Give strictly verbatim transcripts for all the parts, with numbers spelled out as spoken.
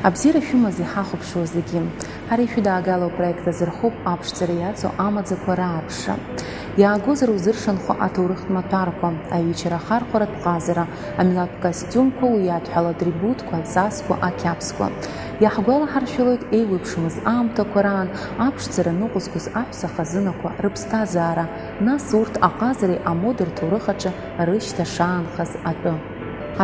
Абзиара шәымаз иҳахәаԥшуа зегьы. Ҳара ишәыдаагало апроект азы рхоуп аԥшӡара иаҵоу амаӡақәа раарԥшра. Иаагозар узыршанхо аҭоурыхтә маҭәарқәа, аҩычара ахархәаратә ҟазара, амилаҭтә костиумқәа, уи иадҳәалоу атрибутқәа, аҵасқәа, ақьабзқәа. Иаҳгәалаҳаршәалоит еиуеиԥшымыз аамҭақәа раан аԥшӡара ныҟәызгоз аҳәса хазынақәа рыԥсҭазаара, нас урҭ аҟазареи амодеи рҭоурых аҿы рышьҭа шаанхаз атәы.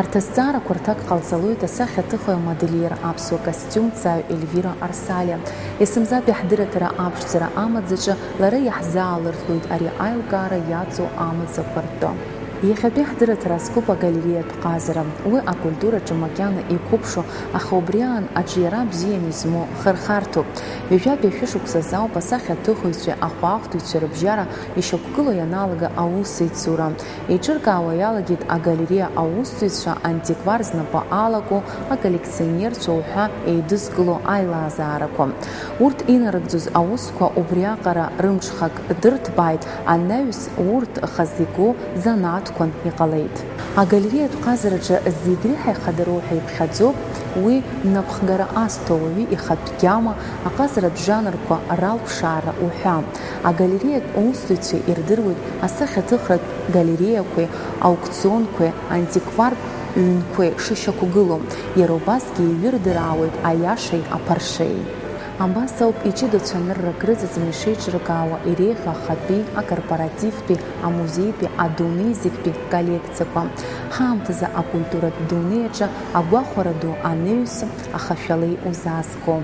Арҭ азҵаарақәа рҭак ҟалҵалоит асахьаҭыхҩы амодельер, аԥсуа костиумҭҵааҩ Ельвира Арсалиа. Есымзатәи ҳдырраҭара аԥшӡара амаӡаҿы лара иаҳзаалыртлоит ари аилкаара иаҵоу амаӡақәа ртәы. Иахьатәи ҳдырраҭара азкуп агалереиатә ҟазара. Уи акультураҿы макьана иқәыԥшу, аха убри аан аҿиара бзианы измоу хырхарҭоуп. Ҩажәатәи ашәышықәсазы ауп асахьаҭыхыҩцәеи ахәаахәҭыҩцәеи рыбжьара ишьақәгылоу ианалага аусеицура. Еиҿыркаауа иалагеит агалереиа аусзуҩцәа, антиквар знапы алаку, аколлекционерцәа уҳәа еидызкыло аилазаарақәа. Урҭ инарыгӡоз аусқәа убриаҟара рымҽхак дырҭбааит, анаҩс урҭ хазы игоу занааҭқәан иҟалеит. Агалереиатә ҟазараҿы зегь реиҳа ихадароу ҳәа иԥхьаӡоуп уи напхгара азҭо ауаҩы ихатә гьама, аҟазаратә жанрқәа ралԥшаара уҳәа. Агалереиатә усзуҩцәа ирдыруеит асахьаҭыхратә галереиақәеи, аукционқәеи, антиквартә ҩнқәеи шышьақәгылоу, иара убасгьы иҩырдыраауеит аиашеи аԥаршеи. Абас ауп иҷыдоу цәаныррак рыҵаҵаны ишеиҿыркаауа иреиӷьу ахатәи, акорпоративтәи, амузеитәи, адунеи зегьтәи коллекциақәа. Ҳаамҭазы акультуратә дунеи аҿы агәахәара ду анаҩс, аха шәала иузаазго.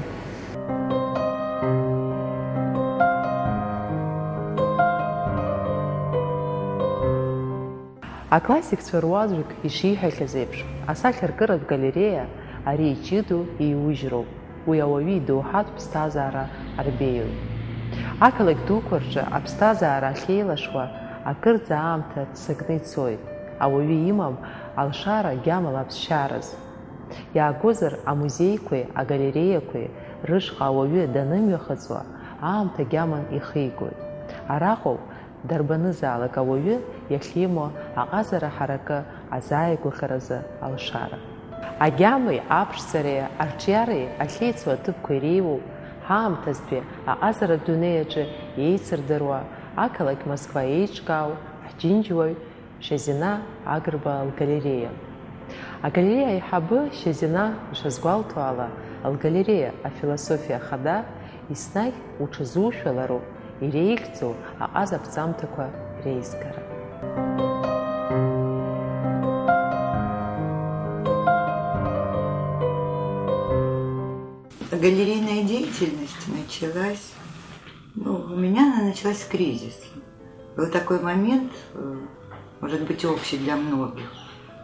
Аклассикцәа руаӡәк ишиҳәахьаз еиԥш, асахьаркыратә галереиа ари иҷыдоу иужьроуп, уи ауаҩы идоуҳатә ԥсҭазаара арбеиоит. Ақалақь дуқәа рҿы аԥсҭазаара ахьеилашуа акырӡа аамҭа ццакны ицоит, ауаҩы имам алшара гьамала аԥсшьараз. Иаагозар, амузеиқәеи агалереиақәеи рышҟа ауаҩы данымҩахыҵуа, аамҭа гьаман ихигоит. Араҟоуп дарбанызаалак ауаҩы иахьимоу аҟазара ҳаракы азааигәахаразы алшара. Агьамеи аԥшӡареи арҿиареи ахьеицу аҭыԥқәа иреиуоу ҳаамҭазтәи аҟазаратә дунеи аҿы еицырдыруа ақалақь Москва еиҿкаау ҳџьынџьуаҩ Шьазина Агрба лгалереиа. Агалереиа аиҳабы Шьазина ишазгәалҭо ала, лгалереиа афилософиа хада еснагь уҽазушәалароуп иреиӷьӡоу аҟаза аԥҵамҭақәа реизгара. Галерейная деятельность началась, ну, у меня она началась с кризиса. Был такой момент, э, может быть, общий для многих,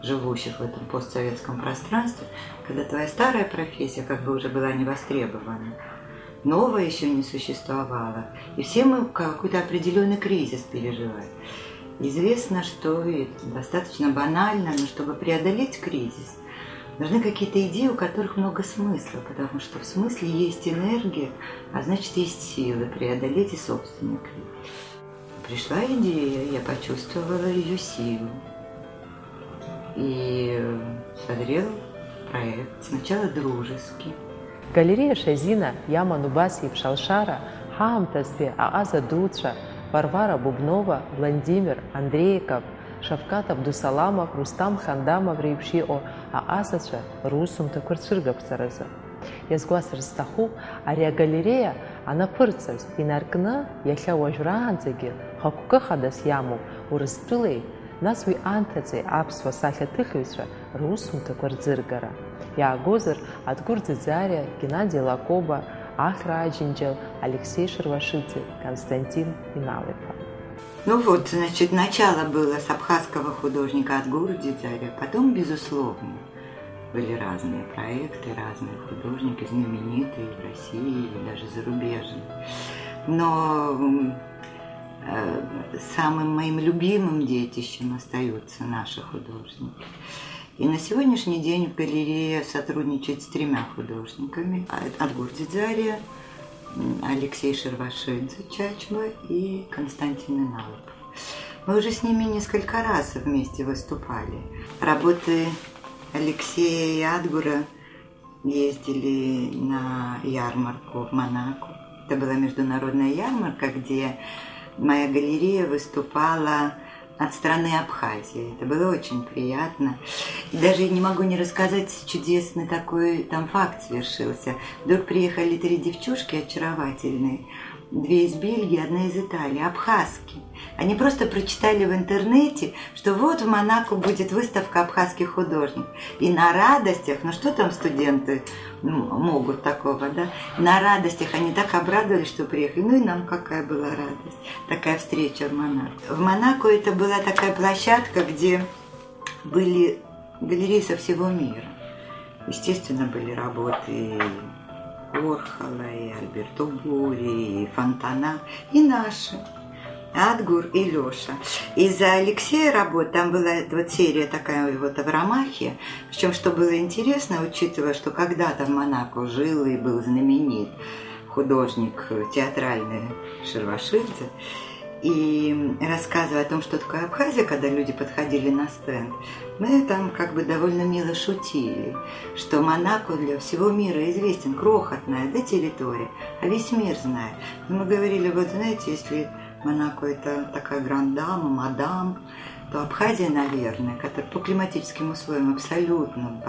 живущих в этом постсоветском пространстве, когда твоя старая профессия как бы уже была не востребована, новая еще не существовала, и все мы какой-то определенный кризис переживали. Известно, что и достаточно банально, но чтобы преодолеть кризис, нужны какие-то идеи, у которых много смысла, потому что в смысле есть энергия, а значит, есть силы преодолеть и собственный кризис. Пришла идея, я почувствовала ее силу. И созрел проект, сначала дружеский. Галереиа Шьазина иаман убас еиԥш алшара, ҳаамҭазтәи аҟаза дуцәа Варвара Бубнова, Владимир Андреиков, Шавкат Абдусаламов, Рустам Хандамов реиԥш иҟоу аҟазацәа русумҭақәа рцәыргақәҵаразы. Иазгәасҭарц сҭахуп, ари агалереиа анаԥырҵаз инаркны, иахьа уажәраанӡагьы хықәкы хадас иамоу Урыстәылеи, нас уи анҭыҵи аԥсуа сахьаҭыхҩцәа русумҭақәа рӡыргара. Иаагозар, Адгәыр Ӡиӡариа, Геннади Лакоба, Ахра Аџьынџьал, Алексеи Шервашиӡе, Константин Инал-иԥа. Ну вот, значит, начало было с абхазского художника Адгура Дзидзариа, потом, безусловно, были разные проекты, разные художники, знаменитые в России или даже зарубежные. Но, м, э, самым моим любимым детищем остаются наши художники. И на сегодняшний день в галерее сотрудничает с тремя художниками. А, Адгур Дзидзариа, м, Алексей Шервашидзе Чачба и Константин Иналыпов. Мы уже с ними несколько раз вместе выступали. Работы Алексея и Адгура Ездили на ярмарку в Монако. Это была международная ярмарка, где моя галерея выступала от страны Абхазия. Это было очень приятно. И даже не могу не рассказать чудесный такой там факт свершился. Вдруг приехали три девчушки очаровательные, две из Бельгии, одна из Италии, абхазки. Они просто прочитали в интернете, что вот в Монако будет выставка абхазских художников. И на радостях, ну что там студенты могут такого, да? На радостях они так обрадовались, что приехали. Ну и нам какая была радость, такая встреча в Монако. В Монако это была такая площадка, где были галереи со всего мира. Естественно, были работы и Уорхола, и Альберто Бури, и Фонтана, и наши. Адгур и Лёша. Из-за Алексея работ, там была вот серия такая вот в Ромахе. Причем, что было интересно, учитывая, что когда-то в Монако жил и был знаменит художник театральный Шервашидзе, и рассказывая о том, что такое Абхазия, когда люди подходили на стенд, мы там как бы довольно мило шутили, что Монако для всего мира известен, крохотная, да, территория, а весь мир знает. Но мы говорили, вот знаете, если Монако это такая гранд-дама, мадам, то Абхазия, наверное, которая по климатическим условиям абсолютно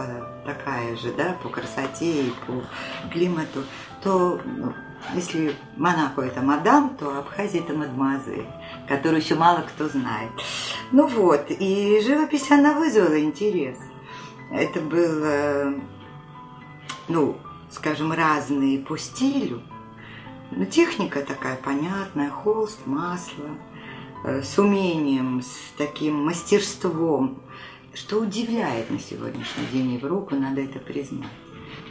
такая же, да, по красоте и по климату, то, ну, если Монако это мадам, то Абхазия это мадемуазель, которую еще мало кто знает. Ну вот, и живопись, она вызвала интерес. Это было, ну, скажем, разные по стилю. Но техника такая понятная, холст, масло, э, с умением, с таким мастерством, что удивляет на сегодняшний день Европу, надо это признать.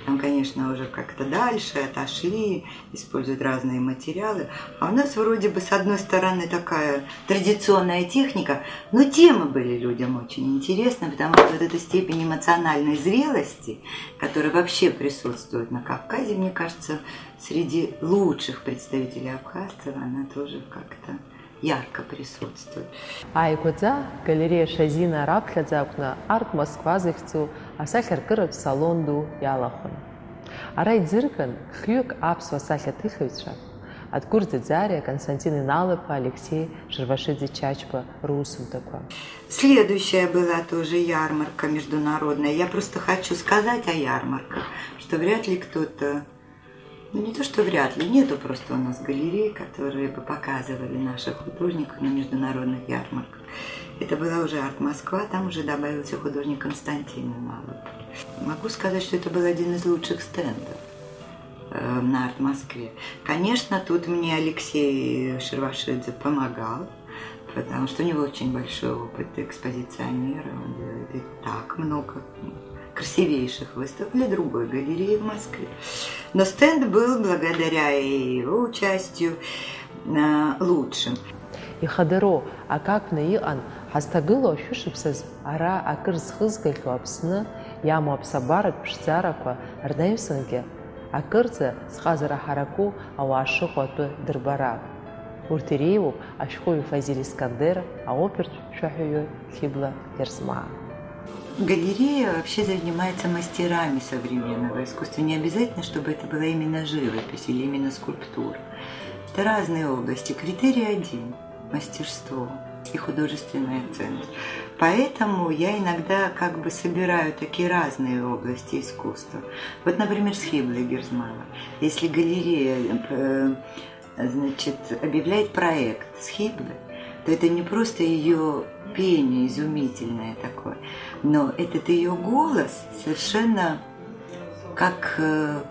Там, конечно, уже как-то дальше отошли, используют разные материалы. А у нас вроде бы, с одной стороны, такая традиционная техника, но темы были людям очень интересны, потому что вот эта степень эмоциональной зрелости, которая вообще присутствует на Кавказе, мне кажется, среди лучших представителей абхазцев, она тоже как-то ярко присутствует. Ааигәаӡа галереиа Шазина раԥхьаӡа акәны Арт Москва захьӡу асахьаркыратә салон ду иалахәын. Ара иӡырган хҩык аԥсуа сахьаҭыхыҩцәа, Адгәыр Ӡаӡариа, Константин Инал-иԥа, Алексеи Шервашидзе-Чачба русумҭақәа. Следующая была тоже ярмарка международная. Я просто хочу сказать о ярмарках, что вряд ли кто-то Ну, не то, что вряд ли, нету просто у нас галерей, которые бы показывали наших художников на международных ярмарках. Это была уже Арт Москва, там уже добавился художник Константин Малов. Могу сказать, что это был один из лучших стендов э, на Арт Москве. Конечно, тут мне Алексей Шервашидзе помогал, потому что у него очень большой опыт экспозиционера, он делает и так много красивейших выставок для другой галереи в Москве. Но стенд был, благодаря и его участию, э, лучшим. Ихадароу акы акәны иҟан, ҳазҭагылоу ашәышықәсазы ара акыр зхызгахьоу Аԥсны иамоу аԥсабаратә ԥшӡарақәа рнаҩсангьы акырӡа зҟазара ҳараку ауаа шыҟоу атәы дырбара. Урҭ иреиуоуп ашәҟәыҩҩы Фазиль Искандер, аопертә шәаҳәаҩы Хибла Герзмаа. Галерея вообще занимается мастерами современного искусства. Не обязательно, чтобы это была именно живопись или именно скульптура. Это разные области. Критерий один — мастерство и художественная ценность. Поэтому я иногда как бы собираю такие разные области искусства. Вот, например, с Хиблой Герзмановой. Если галерея э, значит, объявляет проект с Хиблы, то это не просто ее пение изумительное такое, но этот ее голос совершенно как, э,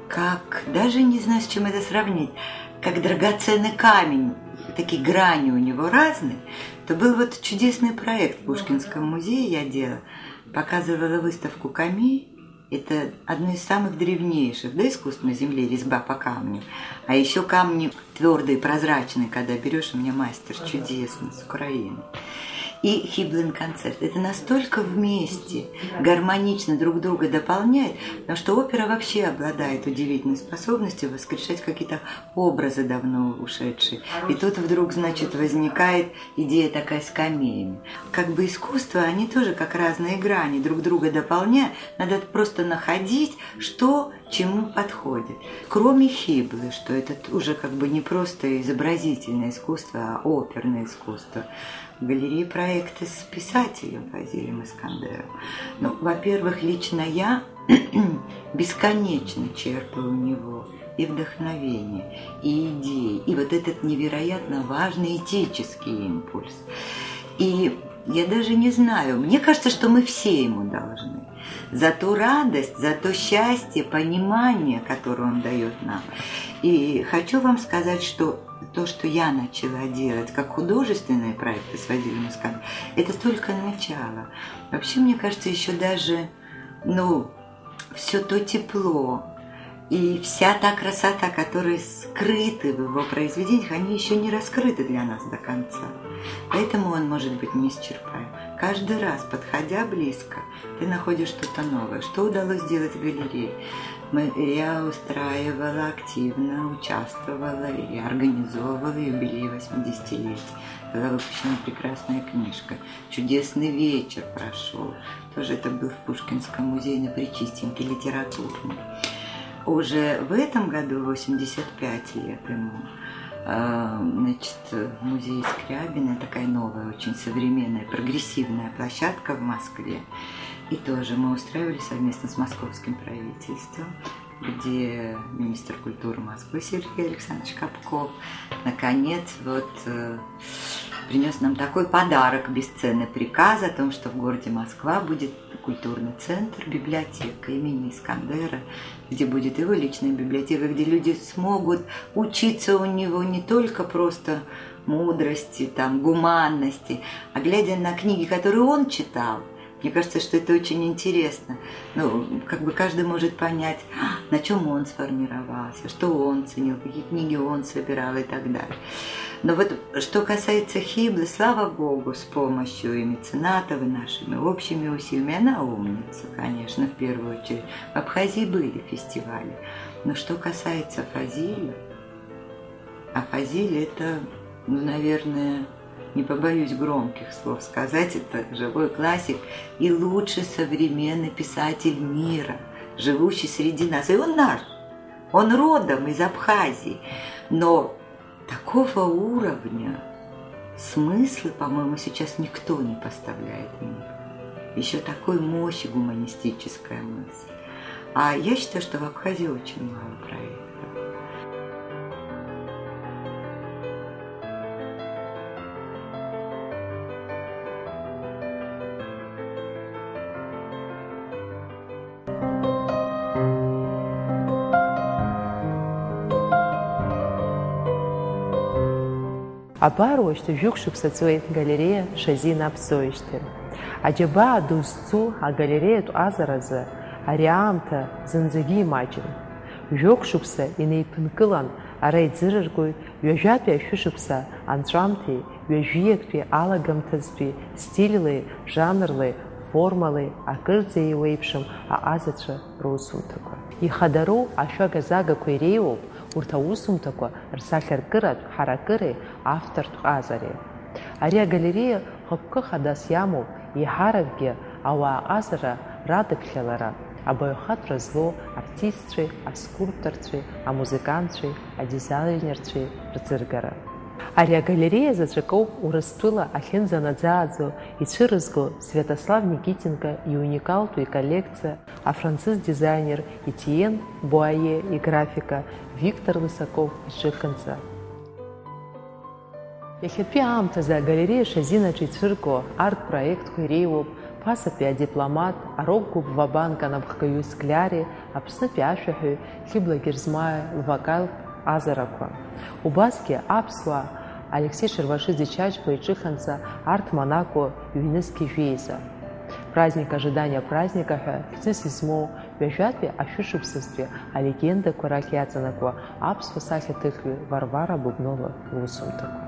как, даже не знаю, с чем это сравнить, как драгоценный камень, такие грани у него разные, то был вот чудесный проект в Пушкинском музее я делала, показывала выставку Ками, это одно из самых древнейших, да, искусств на земле, резьба по камню. А еще камни твердые, прозрачные, когда берешь, у меня мастер чудесный с Украины. и Хиблин концерт. Это настолько вместе, гармонично друг друга дополняет, потому что опера вообще обладает удивительной способностью воскрешать какие-то образы давно ушедшие. И тут вдруг, значит, возникает идея такая с камеями. Как бы искусство, они тоже как разные грани, друг друга дополняя. Надо просто находить, что чему подходит. Кроме Хиблы, что это уже как бы не просто изобразительное искусство, а оперное искусство. В галерее проекты с писателем Фазилем Искандеровым. Ну, во-первых, лично я бесконечно черпаю у него и вдохновение, и идеи, и вот этот невероятно важный этический импульс. И я даже не знаю, мне кажется, что мы все ему должны. За ту радость, за то счастье, понимание, которое он дает нам. И хочу вам сказать, что то, что я начала делать как художественные проекты с Вазилием Искандеровым, это только начало. Вообще, мне кажется, еще даже, ну, все то тепло и вся та красота, которые скрыты в его произведениях, они еще не раскрыты для нас до конца. Поэтому он может быть неисчерпаем. Каждый раз, подходя близко, ты находишь что-то новое. Что удалось сделать в галерее? Мы, я устраивала активно, участвовала и организовывала юбилей восьмидесятилетия. Была выпущена прекрасная книжка. Чудесный вечер прошел. Тоже это был в Пушкинском музее на Причистенке, литературный. Уже в этом году восемьдесят пять лет ему. А, значит, музей Скрябина, такая новая, очень современная, прогрессивная площадка в Москве. И тоже мы устраивали совместно с московским правительством, где министр культуры Москвы Сергей Александрович Капков, наконец, вот, э, принес нам такой подарок без цены, приказ о том, что в городе Москва будет культурный центр, библиотека имени Искандера, где будет его личная библиотека, где люди смогут учиться у него не только просто мудрости, там, гуманности, а глядя на книги, которые он читал, мне кажется, что это очень интересно. Ну, как бы каждый может понять, на чем он сформировался, что он ценил, какие книги он собирал и так далее. Но вот что касается Хиблы, слава Богу, с помощью и меценатов, и нашими общими усилиями, она умница, конечно, в первую очередь. В Абхазии были фестивали. Но что касается Фазиля, а Фазиль это, ну, наверное, не побоюсь громких слов сказать, это живой классик и лучший современный писатель мира, живущий среди нас. И он наш, он родом из Абхазии, но такого уровня смыслы, по-моему, сейчас никто не поставляет миру. Еще такой мощи гуманистическая мысль. А я считаю, что в Абхазии очень мало проектов. Абар уажәшьҭа жәохә шықәса ҵуеит галереиа Шазина аԥҵоижьҭеи. Аџьабаа ду зцу агалереиатә ҟазаразы ари аамҭа зынӡагьы имаҷым. Жәохә шықәса инеиԥынкылан ара иӡырыргоит ҩажәатәи ашәышықәса анҵәамҭеи ҩажәиактәи алагамҭазтәи стильлеи жанрлеи формалеи акырӡа еиуеиԥшым аҟазацәа русумҭақәа. Ихадароу ашәага-загақәа иреиуоуп урҭ аусумҭақәа рсахьаркыратә ҳаракыреи автортә ҟазареи. Ари агалереиа хықәкы хадас иамоуп, еиҳаракгьы ауаа ҟазара радыԥхьалара, абаҩхатәра злоу артистцәеи, аскульпторцәеи, амузыкантцәеи, адизаинерцәеи рӡыргара. Ари агалереиа заҵәык ауп Урыстәыла ахьынӡанаӡааӡо ицәырызго Свиатослав Никитенко иуникалтәу иколлекциа, афранцыз дизаинер Етиен Буае играфика, Виктор Лысаков иҿыхынҵа. Иахьатәи аамҭазы агалереиа Шазинаҿы ицәырго арт-проектқәа иреиуоуп ԥасатәи адипломат, арок-гәыԥ Вабанк анапхгаҩы Скляри, Аԥснытәи ашәаҳәаҩ Хьыбла Герзмаиа лвокалтә ҟазарақәа. Убасгьы аԥсуаа Алексеи Шервашиӡе Чачба иҿыханҵа арт Монако ҩнызқь жәеиза. Праздник ожидания праздника ҳәа хьӡыс измоу ҩажәатәи ашәышықәсазтәи алегендақәа рахь иаҵанакуа аԥсуа сахьаҭыхҩы Варвара Буднова лусумҭақәа.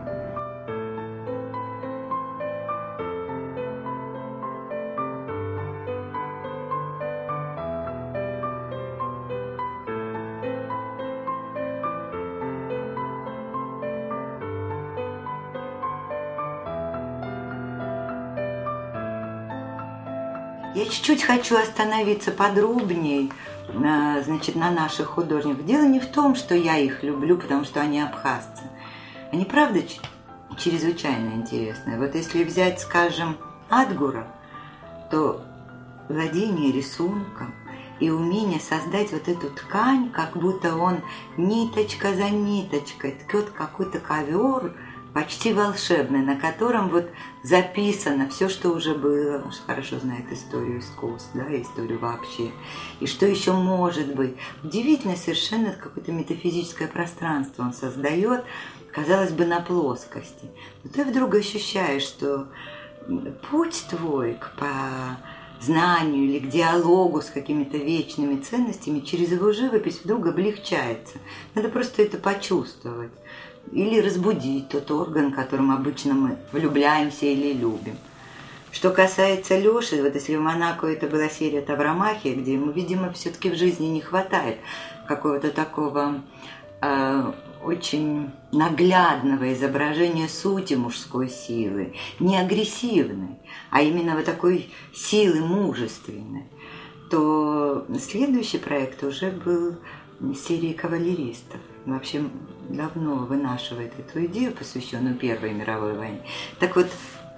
Я чуть-чуть хочу остановиться подробнее, а, значит, на наших художниках. Дело не в том, что я их люблю, потому что они абхазцы. Они, правда, ч- чрезвычайно интересные. Вот если взять, скажем, Адгура, то владение рисунком и умение создать вот эту ткань, как будто он ниточка за ниточкой ткет какой-то ковер, почти волшебный, на котором вот записано все, что уже было, он же хорошо знает историю искусств, да, историю вообще, и что еще может быть. Удивительно совершенно какое-то метафизическое пространство он создает, казалось бы, на плоскости. Но ты вдруг ощущаешь, что путь твой к познанию или к диалогу с какими-то вечными ценностями через его живопись вдруг облегчается. Надо просто это почувствовать. Или разбудить тот орган, которым обычно мы влюбляемся или любим. Что касается Лёши, вот если в Монако это была серия Тавромахия, где ему, видимо, все-таки в жизни не хватает какого-то такого э, очень наглядного изображения сути мужской силы, не агрессивной, а именно вот такой силы мужественной, то следующий проект уже был серии кавалеристов. Вообще давно вынашивает эту идею, посвященную Первой мировой войне. Так вот,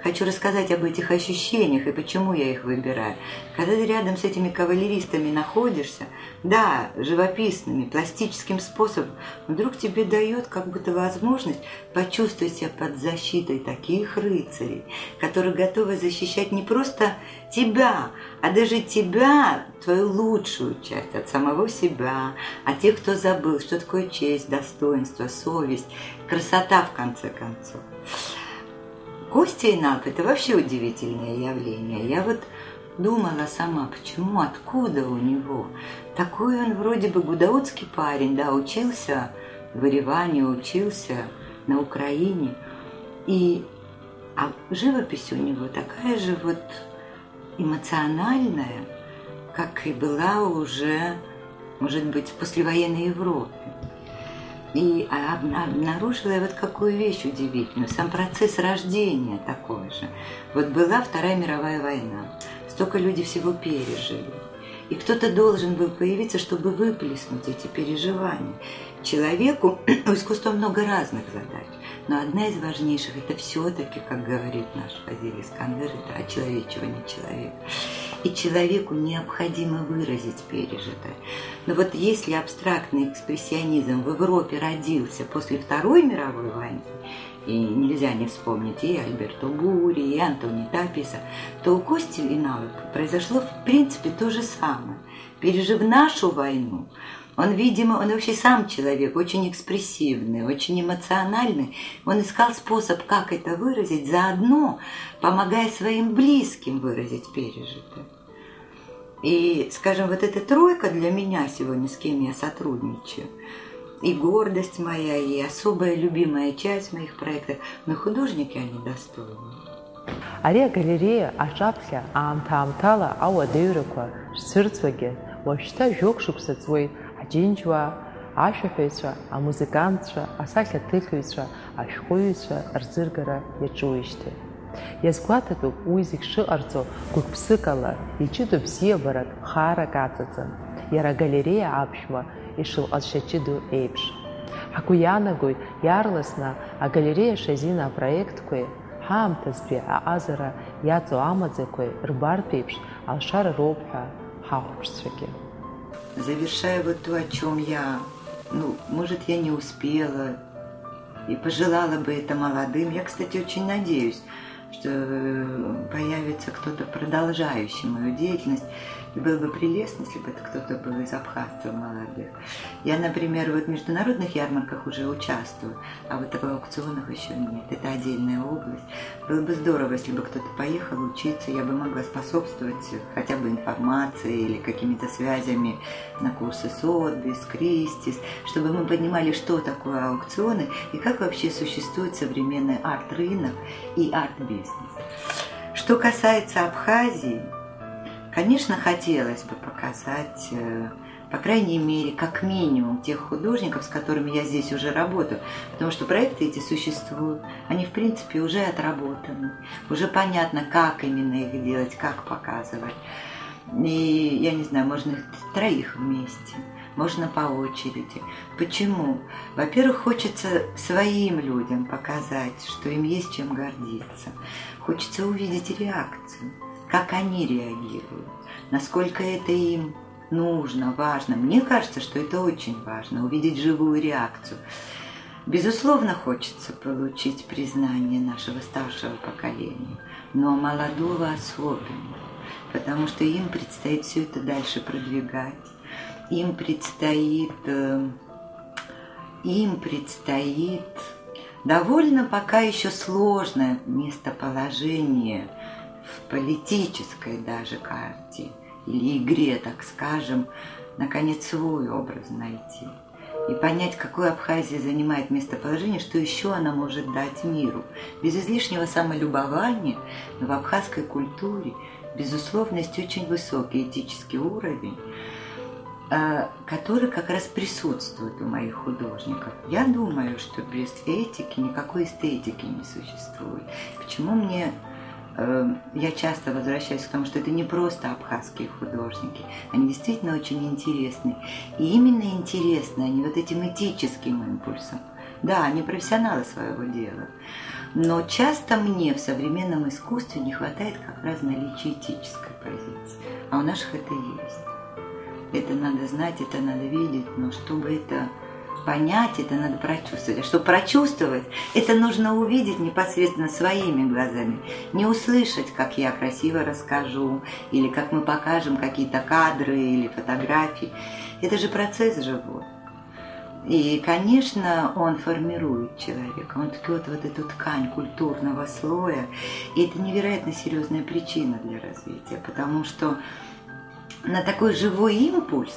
хочу рассказать об этих ощущениях и почему я их выбираю. Когда ты рядом с этими кавалеристами находишься, да, живописными, пластическим способом, вдруг тебе дает как будто возможность почувствовать себя под защитой таких рыцарей, которые готовы защищать не просто тебя, а даже тебя, твою лучшую часть от самого себя, от тех, кто забыл, что такое честь, достоинство, совесть, красота, в конце концов. Костя Иналп — это вообще удивительное явление. Я вот думала сама, почему, откуда у него. Такой он вроде бы гудаутский парень, да, учился в Ереване, учился на Украине. И а живопись у него такая же вот эмоциональная, как и была уже, может быть, в послевоенной Европе. И обнаружила я вот какую вещь удивительную. Сам процесс рождения такой же. Вот была Вторая мировая война. Столько люди всего пережили. И кто-то должен был появиться, чтобы выплеснуть эти переживания. Человеку у искусства много разных задач, но одна из важнейших — это все-таки, как говорит наш Фазиль Искандер, это очеловечивание человека. И человеку необходимо выразить пережитое. Но вот если абстрактный экспрессионизм в Европе родился после Второй мировой войны, и нельзя не вспомнить и Альберто Бури, и Антони Таписа, то у Кости Иналы произошло в принципе то же самое. Пережив нашу войну, он, видимо, он вообще сам человек, очень экспрессивный, очень эмоциональный. Он искал способ, как это выразить, заодно помогая своим близким выразить пережитое. И, скажем, вот эта тройка для меня сегодня, с кем я сотрудничаю, и гордость моя, и особая любимая часть моих проектов, но художники они достойны. Ари агалереиа аҿаԥхьа аамҭа-аамҭала ауадаҩрақәа шцәырҵуагьы, уажәшьҭа жәохә шықәса ҵуеит аџьынџьуаа, ашәаҳәаҩцәа, амузыкантцәа, асахьаҭыхҩцәа, ашәҟәыҩҩцәа рӡыргара иаҿуижьҭеи. Иазгәаҭатәуп уи зегь шыҟарҵо гәык-ԥсыкала, иҷыдоу бзиабарак, хаарак аҵаҵан, иара агалереиа аԥшәма ишылҟазшьа ҷыдоу еиԥш. Ҳгәы иаанагоит иаарласны агалереиа Шазина апроектқәеи ҳаамҭазтәи аҟазара иаҵоу амаӡақәеи рбартә еиԥш алшара роуп ҳәа ҳахәаԥшцәагьы. Завершая вот то, о чем я, ну, может, я не успела и пожелала бы это молодым, я, кстати, очень надеюсь, что появится кто-то, продолжающий мою деятельность, и было бы прелестно, если бы это кто-то был из абхазцев молодых. Я, например, вот в международных ярмарках уже участвую, а вот в аукционах еще нет. Это отдельная область. Было бы здорово, если бы кто-то поехал учиться, я бы могла способствовать хотя бы информацией или какими-то связями на курсы Сотбис, Кристис, чтобы мы понимали, что такое аукционы и как вообще существует современный арт-рынок и арт-бизнес. Что касается Абхазии, конечно, хотелось бы показать э, По крайней мере, как минимум тех художников, с которыми я здесь уже работаю, потому что проекты эти существуют, они, в принципе, уже отработаны, уже понятно, как именно их делать, как показывать. И, я не знаю, можно их троих вместе, можно по очереди. Почему? Во-первых, хочется своим людям показать, что им есть чем гордиться. Хочется увидеть реакцию, как они реагируют, насколько это им нужно, важно. Мне кажется, что это очень важно, увидеть живую реакцию. Безусловно, хочется получить признание нашего старшего поколения, но молодого особенно, потому что им предстоит все это дальше продвигать. Им предстоит, э, им предстоит довольно пока еще сложное местоположение в политической даже карте или игре, так скажем, наконец, свой образ найти и понять, какое Абхазия занимает местоположение, что еще она может дать миру. Без излишнего самолюбования, но в абхазской культуре, безусловно, есть очень высокий этический уровень, э, который как раз присутствует у моих художников. Я думаю, что без этики никакой эстетики не существует. Почему мне, э, я часто возвращаюсь к тому, что это не просто абхазские художники, они действительно очень интересны. И именно интересны они вот этим этическим импульсом. Да, они профессионалы своего дела. Но часто мне в современном искусстве не хватает как раз наличия этической позиции. А у наших это есть. Это надо знать, это надо видеть, но чтобы это понять, это надо прочувствовать. А чтобы прочувствовать, это нужно увидеть непосредственно своими глазами. Не услышать, как я красиво расскажу, или как мы покажем какие-то кадры или фотографии. Это же процесс живой. И, конечно, он формирует человека, он ткет вот эту ткань культурного слоя. И это невероятно серьезная причина для развития, потому что на такой живой импульс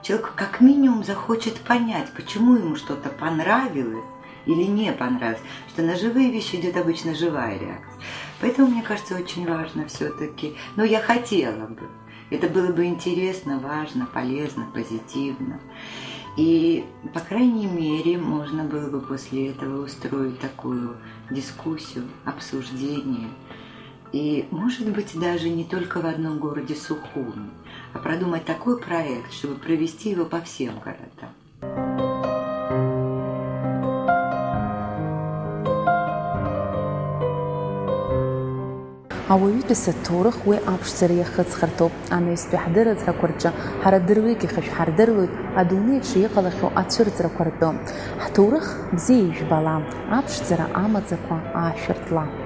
человек как минимум захочет понять, почему ему что-то понравилось или не понравилось, что на живые вещи идет обычно живая реакция. Поэтому, мне кажется, очень важно все-таки, но я хотела бы, это было бы интересно, важно, полезно, позитивно. И, по крайней мере, можно было бы после этого устроить такую дискуссию, обсуждение. И, может быть, даже не только в одном городе Сухуми, а продумать такой проект, чтобы провести его по всем городам. Ауаҩытәыҩса ҭоурых уи аԥшӡара иахыҵхырҭоуп. Анаҩстәи ҳдырраҭарақәа рҿы ҳара дырҩегьых шәҳардыруеит адунеи аҿы иҟалахьоу ацәырҵрақәа ртәы. Ҳҭоурых бзиа ижәбала, аԥшӡара амаӡақәа аашәыртла.